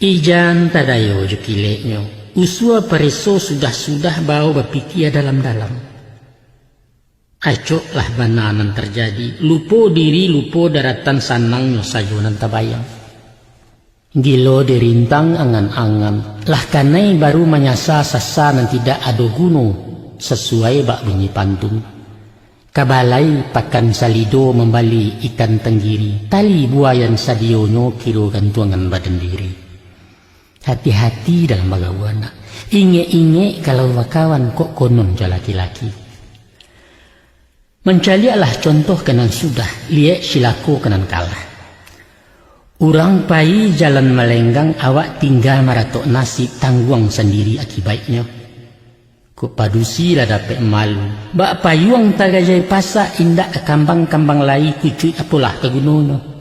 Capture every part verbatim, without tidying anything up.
Ijan tadayo jo kileknyo, usua pareso sudah-sudah bao bapikia dalam-dalam. Acoklah bana nan tarjadi, lupo diri, lupo daratan, sanangnyo sajo nan tabayang. Gilo dirintang angan-angan, lah kanai baru manyasa sasa nan tidak ado guno, sasuai bak bunyi pantun. Ka balai pakan salido mambali ikan tanggiri, tali buayan sadionyo kiro gantuangan badan diri. Hati-hati dalam bagauan nak. Ingek-ingek kalau bakawan kok konon jo laki-laki. Mancaliaklah contoh ka nan sudah, liek cilako ka nan kalah. Urang payi jalan malenggang, awak tingga maratok nasib, tangguang sandiri akibaiknyo. Kok padusi lah dapek malu, bak payuang tagajai pasak, indak ka kambang-kambang lai, kucuik apolah ka gunonyo.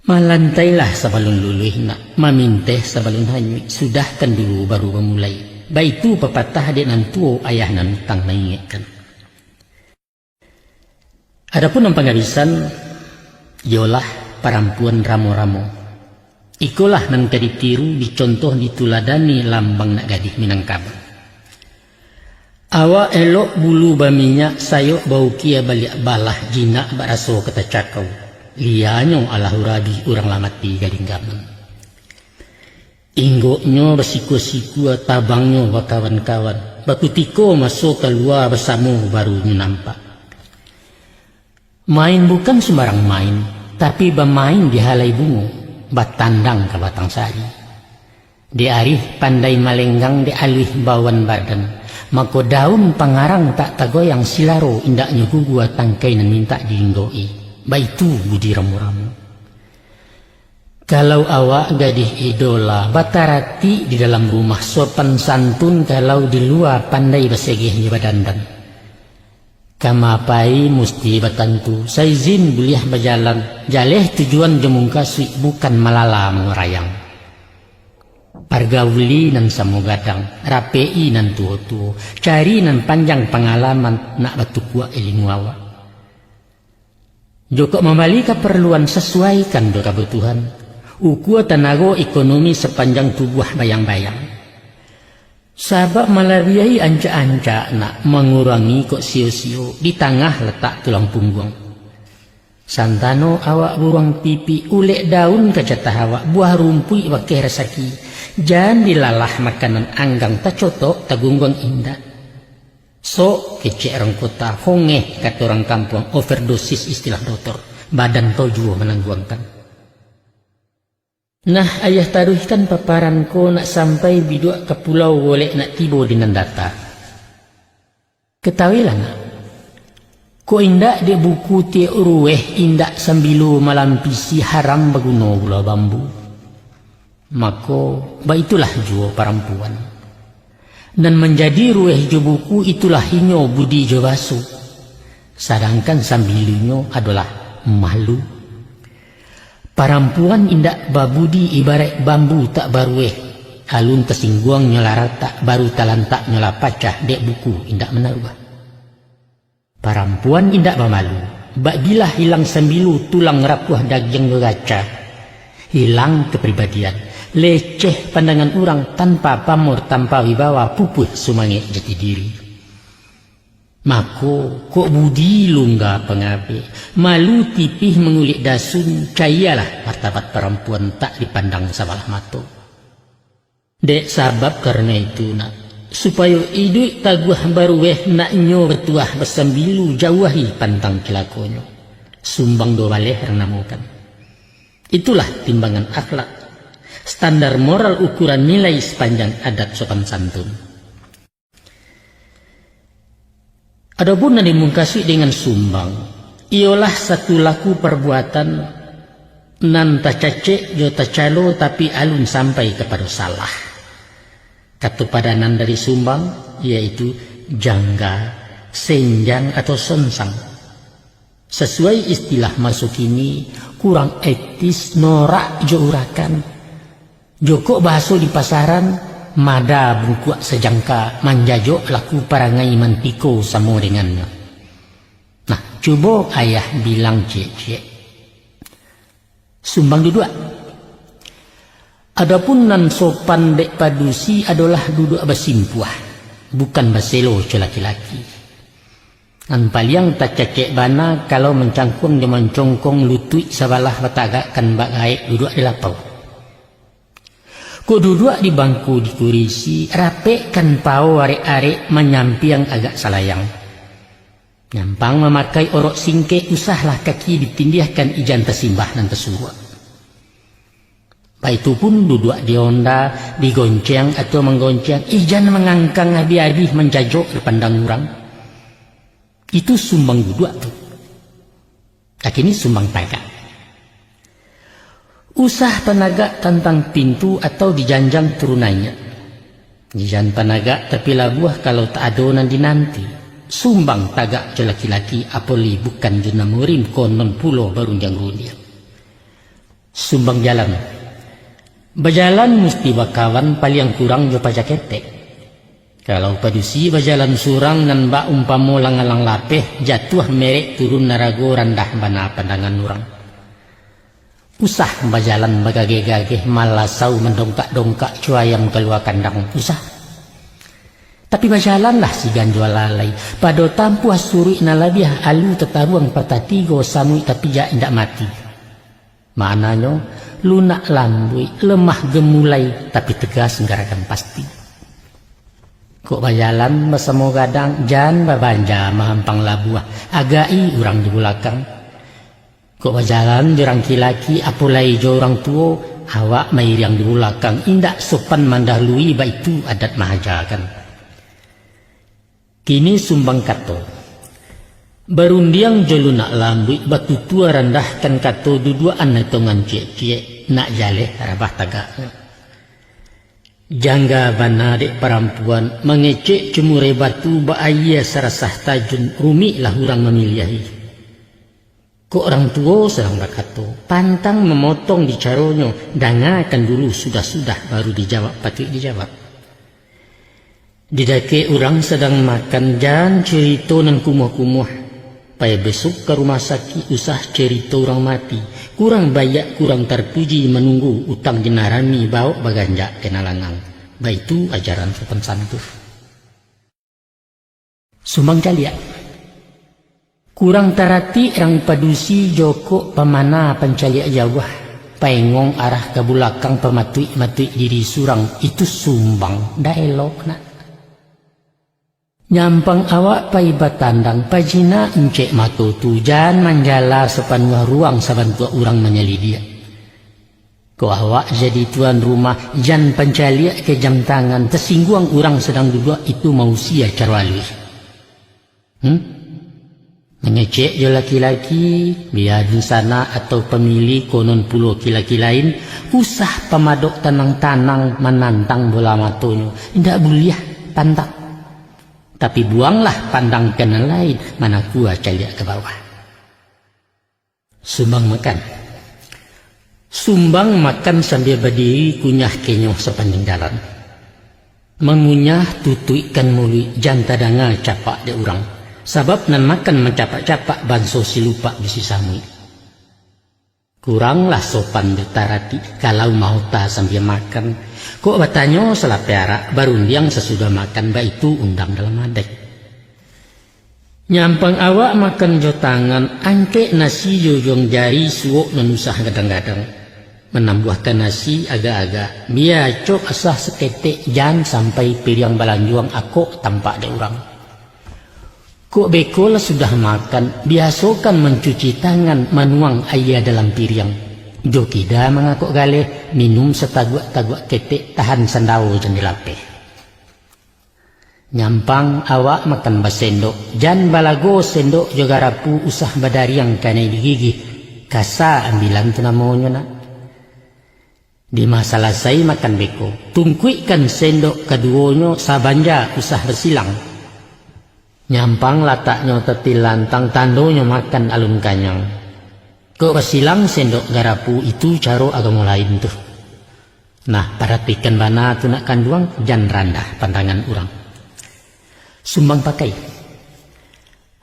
Malantailah sabalun luluih nak, maminteh sabalun hanyuik, sudahkan dulu baru bamulai. Baitu papatah dek nan tuo, ayah nan utang maingekkan. Adapun nan pangabisan, iyolah parampuan ramo-ramo. Ikolah nan ka ditiru, dicontoh, dituladani lambang nak gadih Minangkabau. Awak elok bulu baminyak, sayok baukia baliak balah, jinak bak raso ka tacakau. Lianyo alah urabi, urang lah mati gadinggaman. Inggoknyo basikua-sikua, tabangnyo bakawan-kawan. Bakutiko maso kalua, basamo baru nyo nampak. Main bukan sumbarang main, tapi bamain di halai bungo, batandang ka batang sari. Dek arih pandai malenggang, dek aluih bawan badan, mako daun pangarang tak tagoyang, silaro indaknyo gugua, tangkai nan mintak diinggoki. Baitu budi ramo-ramo. Kalau awak gadih idola, bataratik di dalam rumah, sopan santun, kalau di lua pandai basegeh jo badandan. Ka ma pai musti batantu, saizin buliah bajalan, jaleh tujuan jo mungkasuik, bukan malala mangurayang. Pargauli nan samo gadang, rapeki nan tuo-tuo, cari nan panjang pangalaman, nak batukuak ilimu awak. Jokok mambali kaparluan, sasuaikan jo kabutuhan. Ukua tanago ekonomi sapanjang tubuah bayang-bayang. Sabab malabiahi ancak-ancak nak, mangurangi kok sio-sio, di tangah latak tulang pungguang. Santano awak buruang pipik, ulek daun ka jatah awak, buah rumpuik bakeh rasaki. Jan dilalah makanan anggang, tacotok tagungguang indak. Sok kecek urang kota, hongeh kato urang kampuang, overdosis istilah doktor, badan ko juo manangguangkan. Nah, ayah taruihkan paparan ko nak sampai biduak ka pulau, golek nak tibo di nan data. Katahuilah nak, kok indak dek buku tiek ruweh, indak sambilo malampisi, haram baguno gula bambu. Mako, baitulah juo parampuan. Nan manjadi ruweh jo buku, itulah inyo budi jo baso. Sadangkan sambilinyo adolah malu. Parampuan indak babudi ibaraik bambu tak baruweh, alun tasingguang nyo lah ratak, baru talantak nyo lah pacah, dek buku indak manaruah. Parampuan indak bamalu, bak bilah ilang sambilu, tulang rapuah dagiang baraca. Ilang kapribadian, leceh pandangan urang, tanpa pamor, tanpa wibawa, pupuih sumangek jati diri. Mako, kok budi lungga pangabek, malu tipih mangulik dasun, caialah martabat parampuan tak dipandang sabalah mato. Dek sabab karano itu nak, supayo iduik taguah baruweh, nak nyo batuah basambilu, jauahi pantang cilakonyo. Sumbang duo baleh urang namokan. Itulah timbangan akhlak, standar moral, ukuran nilai sapanjang adat sopan santun. Adopun nan dimungkasuik dengan sumbang, iyolah satu laku parbuatan nan tacacek jo tacalo, tapi alun sampai kapado salah. Kato padanan dari sumbang, yaitu jangga, senjang, atau sonsang. Sasuai istilah maso kini, kurang etis, norak jo urakan. Jokok bahaso di pasaran, mada bungkuak sajangka, manjajok laku parangai mantiko samo dengannyo. Nah, cubo ayah bilang ciek-ciek. Sumbang duduak. Adopun nan sopan dek padusi adolah duduak basimpuah, bukan baselo co laki-laki. Nan paliang tacacek bana kalau mancangkuang jo mancongkong, lutuik sabalah batagakkan bak gaek duduak di lapau. Kok duduak di bangku di kurisi, rapekkan pao arek-arek manyampiang agak salayang. Nyampang mamakai orok singkek, usahlah kaki dipindiahkan ijan tasimbah nan tasuruak. Baitu pun duduak di onda, digonceng atau manggonceng, ijan mangangkang abih-abih manjajok dipandang urang. Itu sumbang duduak tu. Kini sumbang tagak. Usah panagak tantang pintu atau di janjang turun naiak. Ijan panagak tapi labuah kalau tak ado nan dinanti. Sumbang tagak jo laki-laki, apo lai bukan jo nan murim, konon pulo barundiang-rundiang. Sumbang jalan. Bajalan musti bakawan, paliang kurang jo paja ketek. Kalau padusi bajalan surang, nan bak umpamo langalang lapeh, jatuah merek turun narago, randah bana pandangan urang. Usah bajalan bagageh-gageh, malasau mandongkak-dongkak, co ayam kalua kandang, usah. Tapi bajalanlah sigan jo alalai, pado tampuah suruik nan labiah alu tataruang patah tigo, samuik tapijak indak mati. Maknanyo, lunak lambuik, lemah gemulai, tapi tegas garakan pasti. Kok bajalan basamo gadang, jan babanja mahampang labuah, agak-i urang di bulakang. Kok bajalan jo urang laki-laki, apo lai jo urang tuo, awak mairiang di bulakang, indak sopan mandahului, baitu adat maajakan. Kini sumbang kato. Barundiang jo lunak lambuik, batutua randahkan kato, duduakan etongan ciek-ciek, nak jaleh rabah tagaknyo. Jangga bana dek parampuan, mangecek cumure batu, bak aia sarasah tajun, rumiklah urang mamiliahi. Kok urang tuo sadang bakato, pantang mamotong bicaronyo, dangakan dulu sudah-sudah, baru dijawab patuik dijawab. Di dakek urang sadang makan, jan carito nan kumuah-kumuah. Pai besok ka rumah sakik, usah carito urang mati. Kurang baiak, kurang tarpuji, manunggu utang dinarami, bawok baganjak ka nan langang. Baitu ajaran sopan santun. Sumbang caliak. Kurang taratik rang padusi, jokok pamana pancaliak jauah, paengong arah ka bulakang, pamatuik-matuik diri surang, itu sumbang, ndak elok nak. Nyampang awak pai batandang, pajinak incek mato tu, jan manjala sapanuah ruang, sabantuak urang manyalidiak. Kok awak jadi tuan rumah, jan pancaliak ka jam tangan, tasingguang urang sadang duduak, itu mausia caro aluih. Hmm? Mangecek jo laki-laki, bia dunsanak atau pamilih, konon pulo kilaki lain, usah pamadok tanang-tanang manantang bola matonyo, indak buliah, pantang. Tapi buanglah pandang ka nan lain, manakua caliak ka bawah. Sumbang makan. Sumbang makan sambia badiri, kunyah kenyuah sapanjang jalan. Mangunyah, tutuikkan muluik, jan tadanga capak dek urang. Sabab nan makan mancapak-capak, banso si lupak bisi samuik. Kuranglah sopan jo taratik, kalau maota sambia makan. Kok batanyo salapeh arak, barundiang sasudah makan, baitu undang dalam adaik. Nyampang awak makan jo tangan, angkek nasi jo ujuang jari, suok nan usah gadang-gadang. Manambuahkan nasi agak-agak, bia acok asah saketek, jan sampai piriang balanjuang, akok tampak dek urang. Kok beko lah sudah makan, biasokan mancuci tangan, manuang aia dalam piriang. Jo kida mangakok galeh, minum sataguak-taguak ketek, tahan sandao jan dilapeh. Nyampang awak makan basendok, jan balago sendok jo garapu, usah badariang kanai di gigih, kasa ambilan tu namonyo nak. Dima salasai makan beko, tungkuikkan sendok kaduonyo sabanja, usah basilang. Nyampang lataknyo tatilantang, tandonyo makan alun kanyang. Kok basilang sendok garapu, itu caro agamo lain tu. Nah, paratikan bana tu nak kanduang, jan randah pandangan urang. Sumbang pakai.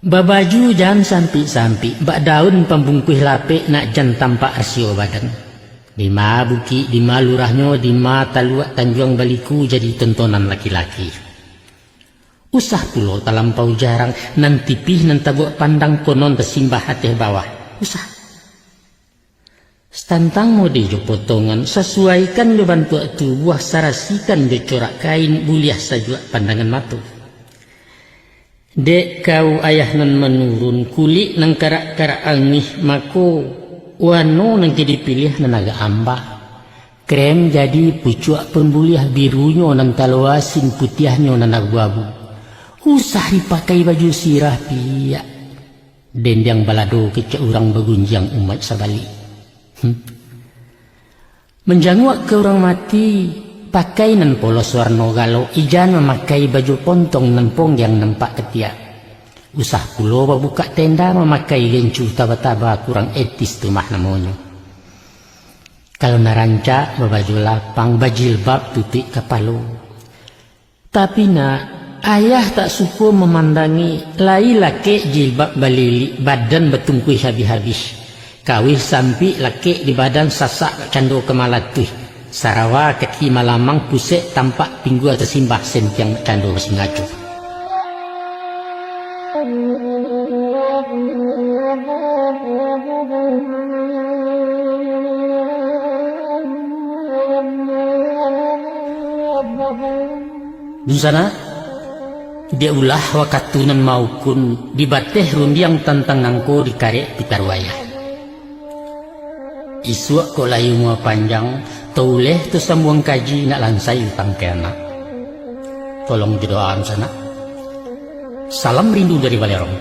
Babaju jan sampik-sampik, bak daun pambungkuih lapek, nak jan tampak rasio badan. Di ma bukik, di ma lurahnyo, di ma taluak tanjuang baliku jadi tontonan laki-laki. Usah pulo talampau jarang, nan tipih nan tabuak pandang konon tasimbah ateh bawah. Usah. Satantang mode jo potongan, sasuaikan jo bantuak tubuah, sarasikan jo corak kain, buliah sajuak pandangan mato. Dek kau ayah nan manurun, kulik nan karak-karak angih, mako, wano nan ka dipiliah nan agak amba. Krem jadi pucuak pun buliah, birunyo nan taloasin, putiahnyo nan abu-abu. Usah dipakai baju sirah piak. Dendiang balado kecek urang bagunjiang umaik sabalik. Hmm. Manjanguak ka urang mati, pakai nan polos warno galo, ijan mamakai baju pontong nan ponggiang nampak katiak. Usah pulo babukak tenda mamakai gencu taba-taba, kurang etis tu mah namonyo. Kalau nan rancak babaju lapang, bajilbab tutuik kapalo. Tapi nak, ayah tak suko mamandangi, lai lakek jilbab balilik, badan batungkuih habih-habih. Kawih sampik lakek di badan, sasak cando ka malatuih. Sarawa kaki malamang, pusek tampak pinggua tasimbah, sentiang cando basingajo. Dunsanak, diak ulah wakatu nan maukun, dibateh rundiang tantang nangko, dikarek pitaruah ayah. Isuak kok lai umua panjang, tauleh tasambuang kaji, nak lansai utang ka anak. Tolong didoaan sanak. Salam rindu dari Balerong.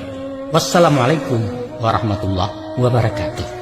Wassalamualaikum warahmatullahi wabarakatuh.